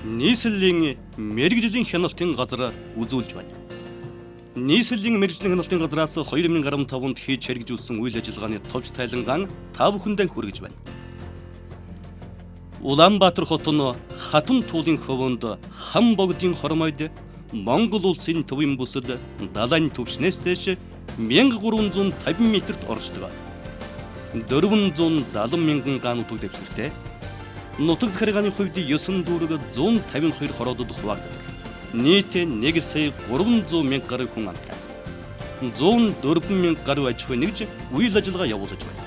Нийслэлийн мэргэжлийн хяналтын газар үзүүлж байна. Нийслэлийн мэргэжлийн хяналтын газраас 2015 онд хийж хэрэгжүүлсэн үйл ажиллагааны товч тайлангаан та бүхэндээ хүргэж байна. Улаанбаатар хот нь Хатан туулын ховонд хан богдын хормойд Монгол улсын төвийн бүсэд далайн түвшнээс дээш 1350 метрт оршдог. 470 мянган гаан нутаг дэвсгэртэй. Нутаг захиргааны хувьд 9 дүүрэг 152 хороодод хуваагддаг. Нийт 1 сая 300 мянга гаруй хүн амтай. 104 мянга гаруй аж ахуй нэгж үйл ажиллагаа явуулж байна.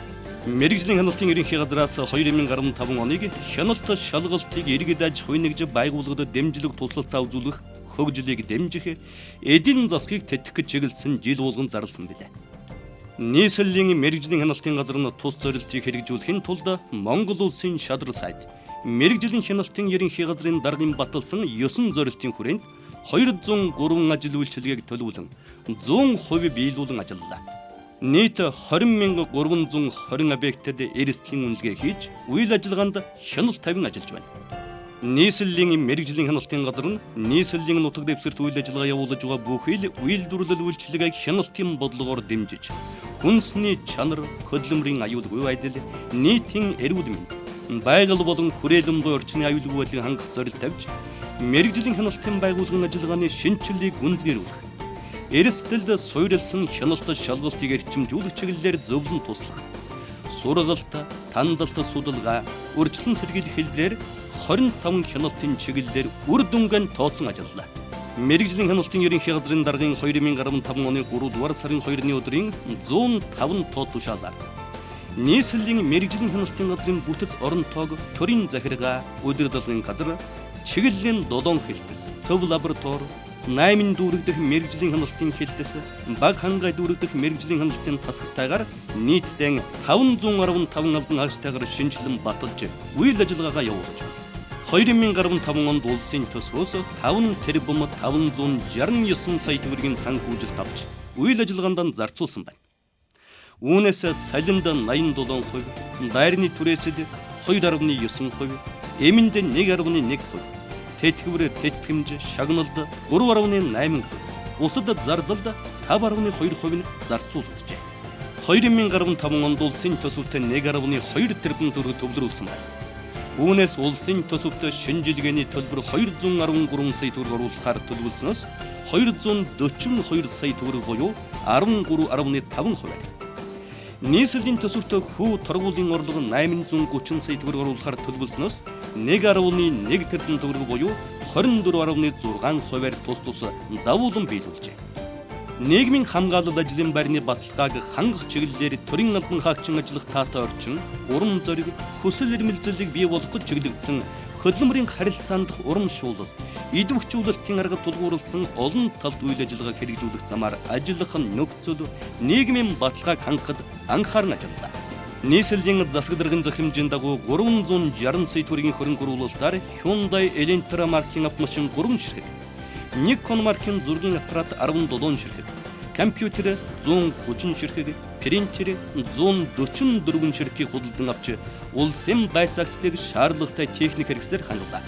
Мэргэжлийн хяналтын ерөнхий газраас 2015 оныг хяналт шалгалтыг иргэд аж ахуй нэгж байгууллагад дэмжлэг туслалцаа үзүүлэх, хөгжлийг дэмжих, эдийн засгийг тэтгэх гэж чиглэсэн жил болгон зарласан билээ. Нийслэлийн мэргэжлийн хяналтын газар нь тус зорилтыг хэрэгжүүлэхийн тулд Монгол улсын шадар сайд мэргэжлийн хяналтын ерөнхий газрын даргын баталсан 9 зорилтын хүрээнд 203 ажил үйлчилгээг төлөвлөн 100% биелүүлэн ажиллалаа. Нийт 20,320 объектэд эрсдлийн үнэлгээ хийж үйл ажиллагаанд хяналт тавин ажиллаж байна. Нийслэлийн мэргэжлийн хяналтын газар нь нийслэлийн нутаг дэвсгэрт үйл ажиллагаа явуулж байгаа бүхий л үйлдвэрлэл үйлчилгээг хяналтын бодлогоор дэмжиж, хүнсний чанар, хөдөлмөрийн аюулгүй байдал, нийтийн эрүүл мэнд, байгаль болон хүрээлэн буй орчны аюулгүй байдлыг хангах зорилт тавьж, мэргэжлийн хяналтын байгууллагын ажиллагааны шинэчлэлийг гүнзгийрүүлэх, эрсдэлд суурилсан хяналт шалгалтыг эрчимжүүлэх чиглэлээр зөвлөн туслах, сургалт, тандалт судалгаа, урьдчилан сэргийлэх хэлбэрээр 25 хяналтын чиглэлээр үр дүнгээ нь тооцсон ажиллалаа. Мэргэжлийн хяналтын ерөнхий газрын даргын 2015 оны 3 дугаар сарын 2-ны өдрийн 105 тоо тушаалаар нийслэлийн мэргэжлийн хяналтын газрын бүтэц орон тоог төрийн захиргаа, удирдлагын газар, чиглэлийн 7 хэлтэс, төв лаборатори, 8 дүүрэг дэх мэргэжлийн хяналтын хэлтэс, баг хангай дүүрэг дэх мэргэжлийн хяналтын тасгалтайгаар нийтдээ 515 албан хаагчтайгаар шинэчлэн баталж үйл ажиллагаагаа явуулж байна. 2015 онд улсын төсвөөс 5 тэрбум 569 сая төгрөгийн санхүүжилт авч үйл ажиллагаанд зарцуулсан байна. Үүнээс цалинд 87%, байрны түрээсэд 2.9%, эмэнд 1.1%, тэтгэвэр тэтгэмж шагналд 3.8%, бусад зардалд 5.2% нь зарцуулжээ. 2015 онд улсын төсөвт 1.2 тэрбум төгрөг төвлөрүүлсэн байна. Үүнээс улсын төсөвт шинжилгээний төлбөр 213 сая төгрөг оруулахаар төлөвлөснөөс 242 сая төгрөг буюу 13.5%. Нийслэлийн төсөвт хүү торгуулийн орлого 830 сая төгрөг оруулахаар төлөвлөснөөс 1.1 тэрбум төгрөг буюу 24.6%-аар тус тус давуулан биелүүлжээ. Нийгмийн хамгаалал ажлын байрны баталгааг хангах чиглэлээр төрийн албан хаагчин ажиллах таатай орчин, урам зориг, хүсэл эрмэлзлийг бий болгох гэж чиглэгдсэн хөдөлмөрийн харилцаанд урамшуулал, идэвхжүүлэлтийн арга тулгуурласан олон талд үйл ажиллагааг хэрэгжүүлэх замаар ажиллах нөхцөл, нийгмийн баталгааг хангахад анхааран ажиллалаа. Нийслэлийн засаг даргын захирамжийн дагуу 360 сая төгрөгийн хөрөнгө оруулалтаар Hyundai Elantra маркийн автомашин 3 ширхэг, Nikon маркийн зургийн аппарат 17 ширхэг, компьютер 130 ширхэг, принтер 144 ширхгийг худалдан авч улсын байцаагчдыг шаардлагатай техник хэрэгслээр хангалаа.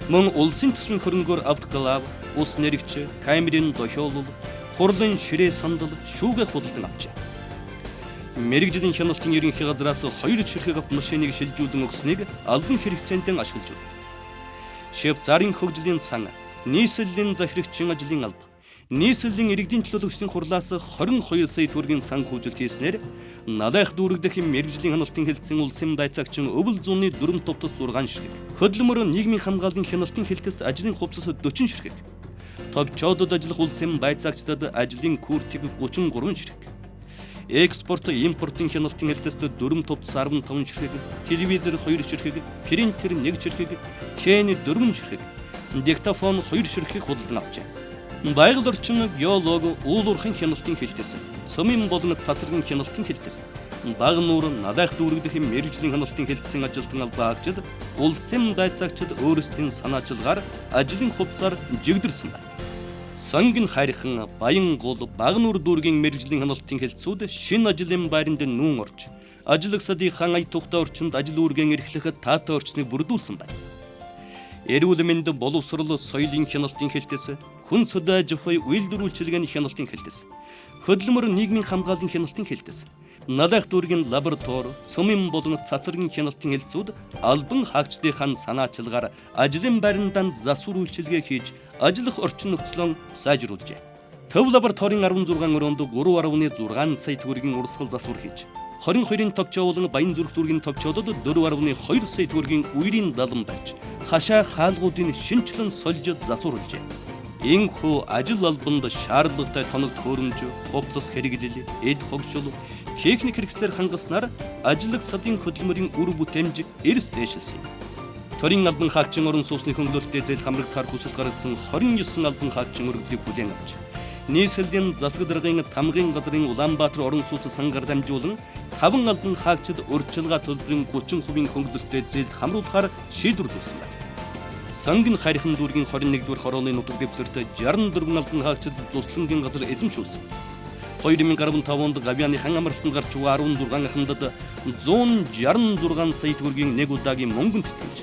Мөн улсын төсвийн хөрөнгөөр автоклав, ус нэрэгч, камерын дохиолол, хурлын ширээ сандал, шүүгээ худалдан авчээ. Мэргэжлийн хяналтын ерөнхий газраас 2 ширхэг автомашиныг шилжүүлэн өгснийг албан хэрэгцээнд ашиглаж байна. Швейцарын хөгжлийн сан, нийслэлийн захирагчийн ажлын алба, нийслэлийн иргэдийн төлөөлөгчдийн хурлаас 22 сая төгрөгийн санхүүжилт хийснээр Налайх дүүрэг дэх мэргэжлийн хяналтын хэлтсийн улсын байцаагчин өвөл зууны 4 товтос 6 ширхэг, хөдөлмөр нийгмийн хамгааллын хяналтын хэлтэст ажлын хувцас 40 ширхэг, товчоодод ажиллах улсын байцаагчдад ажлын куртик 33 ширхэг, экспорт импортын хяналтын хэлтэст 4 товтос 15 ширхэг, телевизэр 2 ширхэг, принтер 1 ширхэг, чэн 4 ширхэг, диктофон 2 ширхгийг худалдан авчээ. Байгаль орчин геолог уулуурхын хяналтын хэлтэс, цөмийн болон цацрагийн хяналтын хэлтэс, баг нуур Налайх дүүрэг дэх мэргэжлийн хяналтын хэлтсийн ажилтан албан хаагчид улсын байцаагчид өөрсдийн санаачилгаар ажлын хувцаар жигдэрсэн байна. Сонгон хайрхан Баянгол Багнуур дүүргийн мэргэжлийн хяналтын хэлтсүүд шинэ ажлын байранд нүүн орж ажиллагсадын аяг тухтай орчинд ажил үүргэн эрхлэхэд таатай орчныг бүрдүүлсэн байна. Эрүүл мэнд боловсрол соёлын хяналтын хэлтэс, хүн цөдөө аж ахуй үйлдвэр үйлчилгээний хяналтын хэлтэс, хөдөлмөр нийгмийн хамгааллын хяналтын хэлтэс, Налайх дүүргийн лаборатори, цөмийн болон цацрагийн хяналтын хэлцүүд албан хаагчдын санаачилгаар ажлын байрандаа засвар үйлчилгээ хийж ажиллах орчин нөхцлөө сайжруулжээ. Төв лабораторийн 16 өрөөнд 3.6 сая төгрөгийн урсгал засвар хийж, 22-ын товчоо болон Баян зүрх дүүргийн товчоодод 4.2 сая төгрөгийн үерийн далан барьж, хашаа хаалгуудын шинчлэн сольж засварлажээ. Энэхүү ажил албанд шаардлагатай тоног төхөөрөмж, хувцас хэрэглэл, эд хогшил, техник хэрэгслээр хангаснаар ажиллах садын хөдөлмөрийн үр бүтээмж эрс дээшилсэн юм. Төрийн албан хаагчин орон сууцны хөнгөлөлтөд зээл хамрагдахаар хүсэл гаргасан 29 албан хаагчин өргөдлийг хүлээн авч, нийслэлийн засаг даргын тамгын газрын Улаанбаатар орон сууц сангаар дамжуулан 5 албан хаагчид урьдчилгаа төлбөрийн 30% хөнгөлөлтөд зээлд хамруулахаар шийдвэрлүүлсэн байна. Сонгон хайрхан дүүргийн 21-р хорооны нутаг дэвсгэрт 64 албан хаагчид зуслангийн газар эзэмшүүлсэн. 2015 онд Гавьяаны хан амралтанд гарч байгаа 16 ахмадад 166 сая төгрөгийн нэг удаагийн мөнгөн тэтгэмж,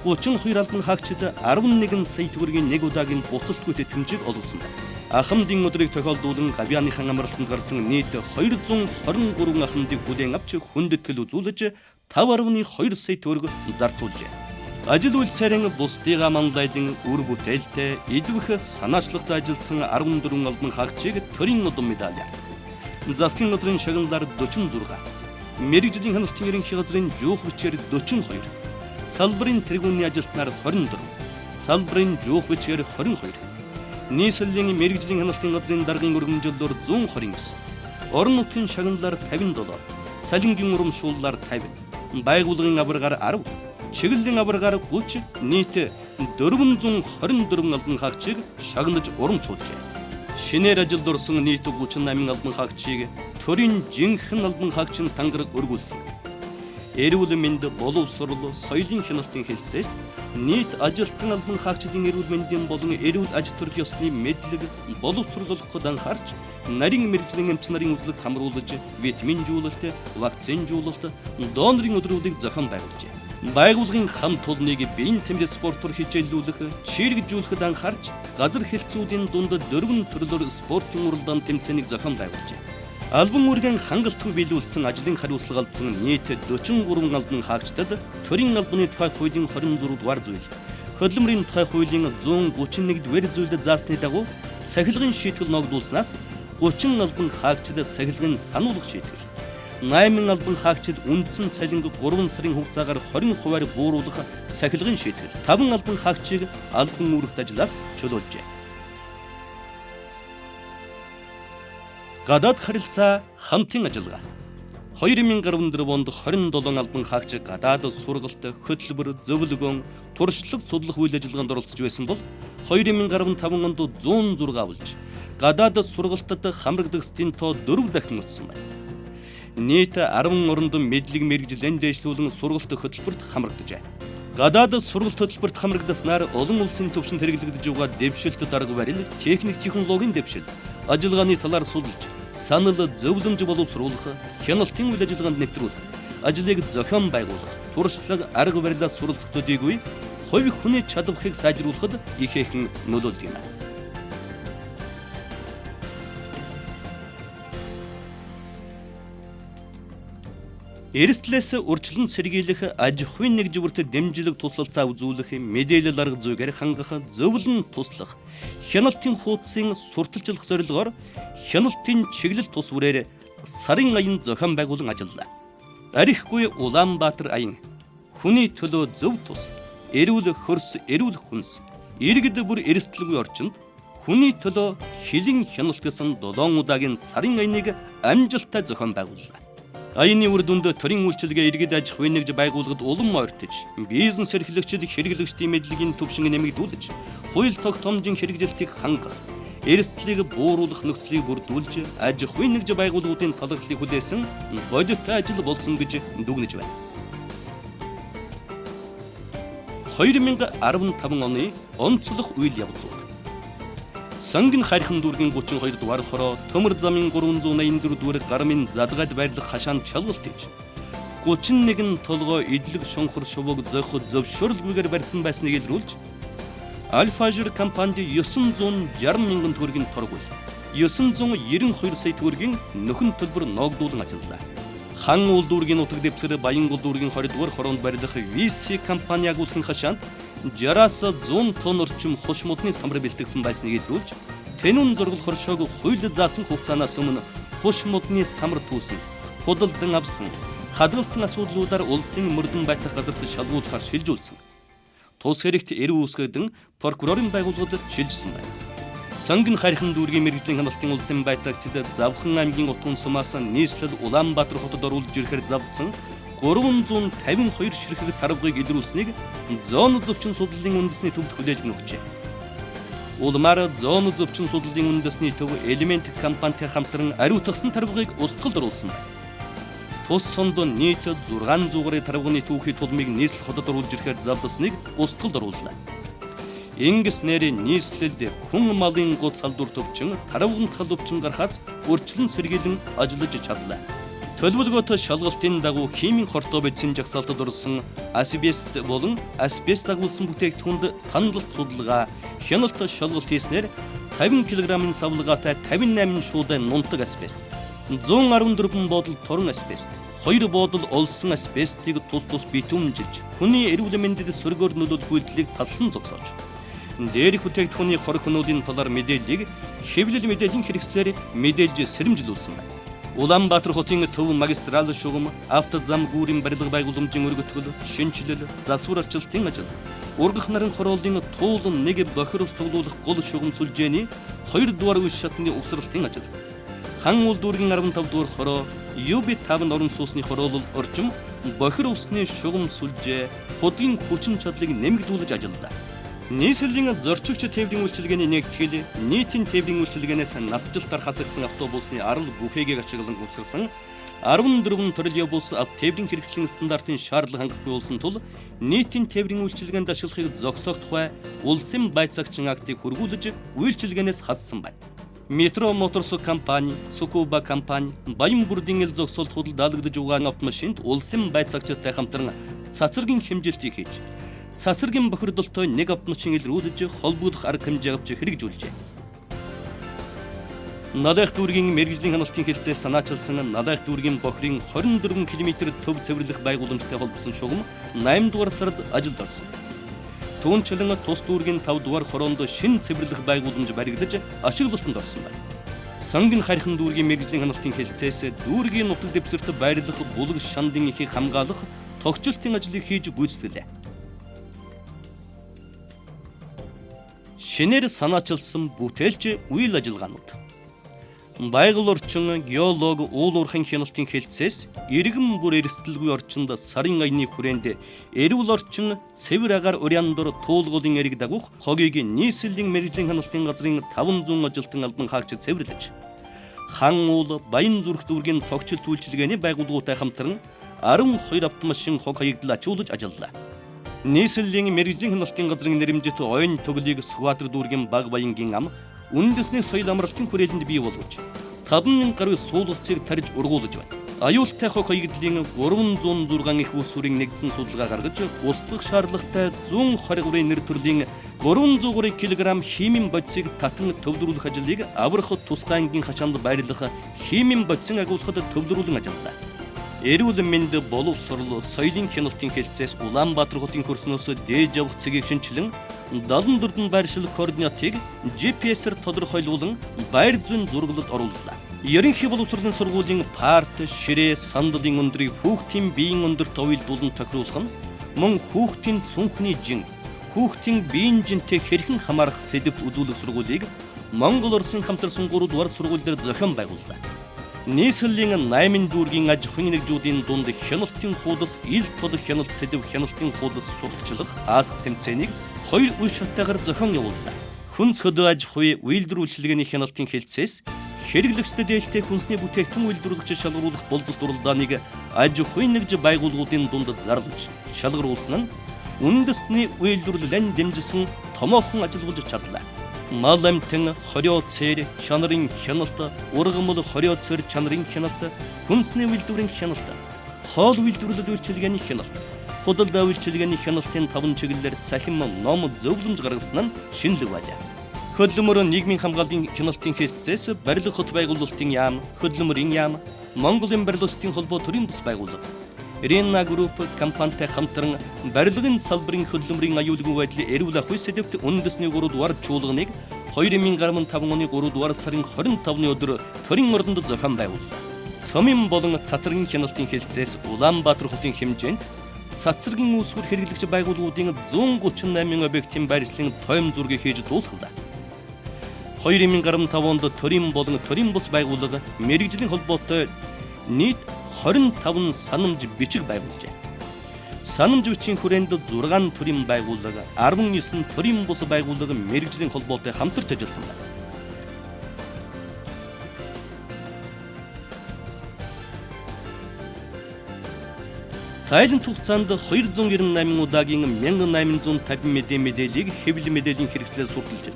32 албан хаагчид 11 сая төгрөгийн нэг удаагийн буцалтгүй тэтгэмжийг олгосон байна. Ахмадын өдрийг тохиолдуулан Гавьяаны хан амралтанд гарсан нийт 223 ахмадыг хүлээн авч хүндэтгэл үзүүлж 5.2 сая төгрөг зарцуулжээ. Ажил үйлсээрэн бусдыгаа манлайлан үр бүтээлтэй идэвх санаачлагтай ажилласан 14 албан хаагчийг төрийн удам медалиар, засгийн газрын шагналаар 46, мэргэжлийн хяналтын ерөнхий газрын жуух бичгээр 42, салбарын тэргүүний ажилтнаар 24, салбарын жуух бичгээр 22, нийслэлийн мэргэжлийн хяналтын газрын даргын өргөмжлөлөөр 129, орон нутгийн шагналаар 57, цалингийн урамшууллаар 50, байгууллагын аваргаар 10, чиглэлийн аваргаар 30, нийт 424 албан хаагчийг шагнаж урамшуулжээ. Шинээр ажилд орсон нийт 38 албан хаагчийг төрийн жинхэнэ албан хаагчин тангараг өргүүлсэн. Эрүүл мэнд боловсрол соёлын хяналтын хэлтсээс нийт ажилтан албан хаагчдын эрүүл мэндийн болон эрүүл аж төрх ёсны мэдлэг боловсруулахад анхаарч нарийн мэргэжлийн эмч нарын үзлэг хамруулж витаминжуулалт, вакцинжуулалт, донорын өдрүүдийг зохион байгуулжээ. Байгууллагын хам тулныг биеийн тэмдэг спортоор хичээллүүлэх, чийргэжүүлэхэд анхаарч газар хэлтсүүдийн дунд 4 төрлөөр спортын уралдаан тэмцээнийг зохион байгуулжээ. Албан үүргийн хангалтгүй биелүүлсэн ажлын хариуцлага алдсан нийт 43 албан хаагчдад төрийн албаны тухай хуулийн 26 дугаар зүйл, хөдөлмөрийн тухай хуулийн 131 дугаар зүйлд заасны дагуу сахилгын шийтгэл ногдуулснаас 30 албан хаагчид сахилгын сануулга шийтгэл, 8 албан хаагчид үндсэн цалинг 3 сарын хугацаагаар 20%-аар бууруулах сахилгын шийтгэл, 5 албан хаагчийг албан үүрэгт ажлаас чөлөөлжээ. Гадаад харилцаа хамтын ажиллагаа. 2014 онд 27 албан хаагч гадаад сургалт, хөтөлбөр, зөвлөгөөн, туршлага судлах үйл ажиллагаанд оролцож байсан бол 2015 онд 106 болж гадаад сургалтад хамрагдагчдын тоо 4 дахин өссөн байна. Нийт 10 оронд мэдлэг мэргэжлэн дээшлүүлэн сургалт хөтөлбөрт хамрагджээ. Гадаад сургалт хөтөлбөрт хамрагдаснаар олон улсын түвшинд хэрэглэгдэж байгаа дэвшилт дарга барил, техник технологийн дэвшил, ажиллагааны талаар судалж, санал зөвлөмж боловсруулах, хяналтын үйл ажиллагаанд нэвтрүүлэх, ажлыг зохион байгуулах, туршлага арга барилаа суралцах төдийгүй хувь хүний чадварыг сайжруулахад ихээхэн нөлөөлдөг юм. Эрсдлээс урьдчилан сэргийлэх, аж ахуйн нэгжвэрт дэмжлэг туслалцаа үзүүлэх, мэдээлэл арга зүйгээр хангах, зөвлөн туслах, хяналтын хуудсын сурталчлах зорилгоор хяналтын чиглэл тус бүрээр сарын аян зохион байгуулан ажиллалаа. Арихгүй Улаанбаатар аян, хүний төлөө зөв тус, эрүүл хөрс, эрүүл хүнс, иргэд бүр эрсдэлгүй орчинд хүний төлөө хилэн хяналт гэсэн 7 удаагийн сарын аяныг амжилттай зохион байгууллаа. Аяны үр дүнд төрийн үйлчилгээ иргэд аж ахуйн нэгж байгууллагад улам ойртож, бизнес эрхлэгчид хэрэглэгчдийн мэдлэгийн түвшинг нэмэгдүүлж, хууль тогтоомжийн хэрэгжилтийг хангах, эрсдлийг бууруулах нөхцөлийг бүрдүүлж, аж ахуйн нэгж байгууллагуудын талархлыг хүлээсэн бодит ажил болсон гэж дүгнэж байна. 2015 оны онцлог үйл явдлууд. Сонгон хайрхан дүүргийн 32 дугаар хороо Төмөр замын 384 дугаар гармын задгайд байрлах хашаанд чалгалт хийж 31 толгой эдлэг шунхар шувууг зохих зөвшөөрөлгүйгээр барьсан байсныг илрүүлж, Альфажир компанид 960 мянган төгрөгийн торгуул, 992 сая төгрөгийн нөхөн төлбөр ноогдуулан ажиллалаа. Хан уул дүүргийн нутаг дэвсгэр Баянгол дүүргийн 20 дугаар хороонд барилах VC компани агуулгын хашаанд 60-аас 100 тонн орчим хуш модны самар бэлтгэсэн байсныг илрүүлж, тэнүүн зургал хоршоог хууль заасан хугацаанаас өмнө хуш модны самар түүсэн, худалдан авсан, хадгалсан асуудлуудаар улсын мөрдөн байцаах газарт шалгуулахар шилжүүлсэн. Тус хэрэгт эрүү үүсгэдэн прокурорын байгууллагад шилжсэн байна. Сонгон харьхан дүүргийн мэргэжлийн хяналтын улсын байцаагчид Завхан аймгийн Утган сумаас нийслэл Улаанбаатар хотод оруулж ирэхээр завдсан 352 ширхэг тарвгыг илрүүлснийг зоон зөвчин судлалын үндэсний төвд хүлээж өгчээ. Улмаар зоон зөвчин судлалын үндэсний төв Элемент компанитай хамтран ариутгасан тарвгыг устгалд оруулсан байна. Тус сунд нийт 600 гаруй тарвганы түүхий тулмыг нийслэл хотод оруулж ирэхээр завдасныг устгалд орууллаа. Ингэснээр нийслэлд хүн малын гоц салдуур төвчин, тарвган халуувчин гарахаас өрчлөн сэргийлэн ажиллаж чадлаа. Төлөвлөгөөтэй шалгалтын дагуу химийн хортой бодисын жагсаалтад орсон асбест болон асбест дагуулсан бүтээгдэхүүнд таналт судалгаа, хяналт шалгалт хийснээр 50 кг-ын савлгаатай 58 шуудан нунтаг асбест, 114 бодол торон асбест, 2 бодол олсон асбестийг тус тус битүүмжилж, хүний эрүүл мэндэд сөргөөр нөлөөлөх үйлдэлийг таллан зогсоож, дээрх бүтээгдэхүүний хор хөнөөлийн талаар мэдээллийг хэвлэл мэдээллийн хэрэгслээр мэдээлж сэрэмжлүүлсэн байна. Улаанбаатар хотын төв магистрал шугам, автозам гүүрийн барилга байгууламжийн өргөтгөл, шинэчлэл, засвар арчилтын ажил, ургах нарын хорооллын туул нэг бохир ус цуглуулах гол шугам сүлжээний 2 дугаар үе шатны угсралтын ажил. Хан уул дүүргийн 15 дугаар хороо, UB5-нд орон сууцны хороолол орчим бохир усны шугам сүлжээ, худгийн хүчин чадлыг нэмэгдүүлж ажиллалаа. Нийслэлийн зорчигч тээврийн үйлчилгээний нэгтгэл нийтийн тээврийн үйлчилгээнээс насжилтаар хасагдсан автобусны арал бүхээгийг ашиглан угсарсан 14 троллейбус тээврийн хэрэгслийн стандартын шаардлага хангахгүй болсон тул нийтийн тээврийн үйлчилгээнд ашиглахыг зогсоох тухай улсын байцаагчин актыг хүргүүлж үйлчилгээнээс хассан байна. Метро Моторс компани, Цукуба компани, Баян бүрдийн эл зогсоолт худалдаалагдаж байгаа автомашинд улсын байцаагчидтай хамтран цацрагийн хэмжилтийг хийж, цацрагийн бохирдолтой нэг автомашин илрүүлж холбогдох арга хэмжээ авч хэрэгжүүлжээ. Налайх дүүргийн мэргэжлийн хяналтын хэлцээс санаачилсан Налайх дүүргийн бохирын 24 км төв цэвэрлэх байгууламжтай холбосон шугам 8 дугаар сард ажилд орсон. Түүнчлэн тус дүүргийн 5 дугаар хороонд шинэ цэвэрлэх байгууламж баригдаж ашиглалтанд орсон байна. Сонгон харьхан дүүргийн мэргэжлийн хяналтын хэлцээс дүүргийн нутаг дэвсгэрт байрлах булаг шандын эхийг хамгаалах тогтчлтын ажлыг хийж гүйцэтгэлээ. Шинээр санаачилсан бүтээлч үйл ажиллагаанууд. Байгаль орчин, геолог, уул уурхайн хяналтын хэлцээс иргэн бүр эрсдэлгүй орчинд сарын аяны хүрээнд эрүүл орчин, цэвэр агаар уриандор туулгуулын эрэг дагуух хогийг нийслэлийн мэргэжлийн хяналтын газрын 500 ажилтан албан хаагч цэвэрлэж, Хан уул Баян зүрх дүүргийн тогтчлт үйлчилгээний байгууллагуудтай хамтран 12 автомашин хог хаягдал ачуулж ажиллалаа. Нийслэлийн мэргэжлийн хяналтын газрын нэрэмжит ойн төглийг Сүхбаатар дүүргийн Баг Баянгийн ам үндэсний соёл амралтын хүрээлэнд бий болгож 5,000 гаруй суулгацыг тарьж ургуулж байна. Аюултай хог хаягдлын 306 их усүрийн нэгдсэн судалгаа гаргаж, устгах шаардлагатай 123 нэр төрлийн 303 кг химийн бодисыг татан төвлөрүүлэх ажлыг аврах тусгай ангийн хашаанд байрлах химийн бодисын агуулгад төвлөрүүлэн ажиллалаа. Эрүүл мэнд боловсрол соёлын хяналтын хэлцээс Улаанбаатар хотын хөрснөөс дээж явах цэгийг шинэчлэн 74 байршил координатыг GPS-ээр тодорхойлуулан байр зүйн зураглалд орууллаа. Ерөнхий боловсролын сургуулийн парт, ширээ, сандалын өндрийг хүүхдийн биеийн өндөрт уялдуулан тохируулах нь мөн хүүхдийн цүнхний жин, хүүхдийн биеийн жинтэй хэрхэн хамаарах сэдэвт үзүүлэх сургуулийг Монгол Улсын хамтарсан 3 дугаар сургууль дээр зохион байгууллаа. Нийслэлийн 8 дүүргийн аж ахуйн нэгжүүдийн дунд хяналтын хуудас, ил тод хяналт сэдэв хяналтын хуудас сурталчлах ааск тэмцээнийг 2 үе шаттайгаар зохион явууллаа. Хүнс хөдөө аж ахуй үйлдвэр үйлчилгээний хяналтын хэлцээс хэрэглэгчдэд ээлтэй хүнсний бүтээгдэхүүн үйлдвэрлэгчид шалгаруулах болзолт уралдааныг аж ахуйн нэгж байгууллагуудын дунд зарлаж шалгаруулсан нь үндэсний үйлдвэрлэлэн дэмжсэн томоохон ажил болж чадлаа. Мал амьтан хорио цээр чанарын хяналт, ургамал хорио цээр чанарын хяналт, хүнсний үйлдвэрийн хяналт, Хоол үйлдвэрлэл үйлчилгээний хяналт, худалдаа үйлчилгээний хяналтын 5 чиглэлээр цахим ном зөвлөмж гаргасан нь шинэлэг байлаа. Хөдөлмөр нийгмийн хамгааллын хяналтын хэлтсээс барилга хот байгуулалтын яам, хөдөлмөрийн яам, Монголын барилгачдын холбоо төрийн бус байгууллага, Рена Групп компанитай хамтран барилгын салбарын хөдөлмөрийн аюулгүй байдлыг эрүүл ахуй сэдэвт үндэсний 3 дугаар чуулганыг 2015 оны 3 дугаар сарын 25-ны өдөр төрийн ордонд зохион байгууллаа. Цомын болон цацрагийн хяналтын хэлтсээс Улаанбаатар хотын хэмжээнд цацрагийн үүсвэр хэрэглэгч байгууллагуудын 138 объектын байршлын тойм зургийг хийж дуусгалаа. 2015 онд төрийн болон төрийн бус байгууллага мэргэжлийн холбоотой нийт 25 санамж бичиг байгуулжээ. Санамж бичгийн хүрээнд 6 төрийн байгууллага, 19 төрийн бус байгууллага мэргэжлийн холбоотой хамтарч ажилласан байна. Тайлан хугацаанд 298 удаагийн 1850 мэдээ мэдээллийг хэвлэл мэдээллийн хэрэгслээр судалж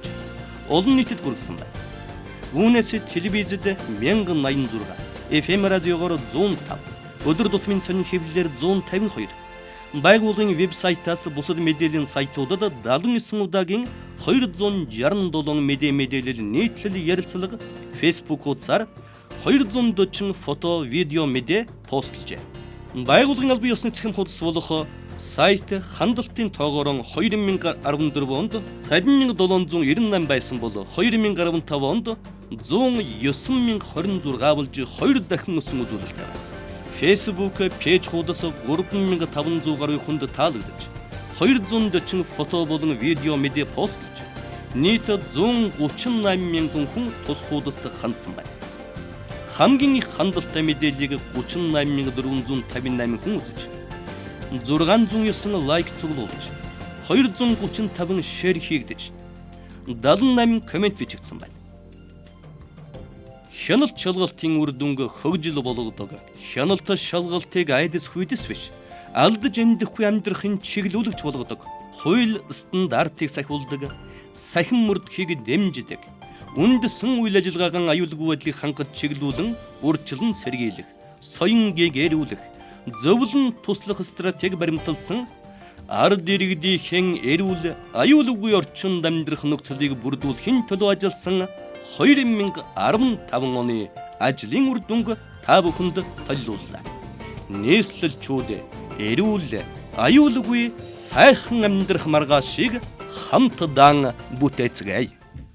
олон нийтэд хүргэсэн байна. Үүнээс телевизэд 1086, FM радиогоор 105, өдөр тутмын сонин хэвлэлээр 152, байгууллагын вебсайтаас бусад мэдээллийн сайтуудад 79 удаагийн 267 мэдээ мэдээлэл нийтлэл ярилцлага, Facebook хуудасаар 240 фото, видео мэдээ постлжээ. Байгууллагын албан ёсны цахим хуудас болох сайт хандалтын тоогоор 2014 онд 50798 байсан бол 2015 онд 109026 болж 2 дахин өссөн үзүүлэлт байна. Facebook page хуудас 3500 гаруй хүнд таалагдаж 240 фото болон видео мэдээ постлж нийт 138 мянган хүн тус хуудаст хандсан байна. Хамгийн их хандалтай мэдээллийг 38458 хүн үзэж 609 лайк цуглуулж 235 share хийгдэж 78 коммент бичигдсэн байна. Хяналт шалгалтын үр дүнг хөгжил болгодог. Хяналт шалгалтыг айдас хүйдэс биш, алдаж эндэхгүй амьдрахын чиглүүлэгч болгодог. Хууль стандартыг сахиулдаг, сахин мөрдөхийг дэмждэг. Үндсэн үйл ажиллагаагаа аюулгүй байдлыг хангаж чиглүүлэн урьдчилан сэргийлэх, соён гэрүүлэх, зөвлөн туслах стратеги баримталсан ард иргэдийнхэн эрүүл аюулгүй орчинд амьдрах нөхцөлийг бүрдүүлэхийн төлөө ажилласан 2015 оны ажлын үр дүнг та бүхэнд төлөвлөлөө. Нийслэлчүүд эрүүл аюулгүй сайхан амьдрах маргаашийг хамтдаа бүтээцгээе.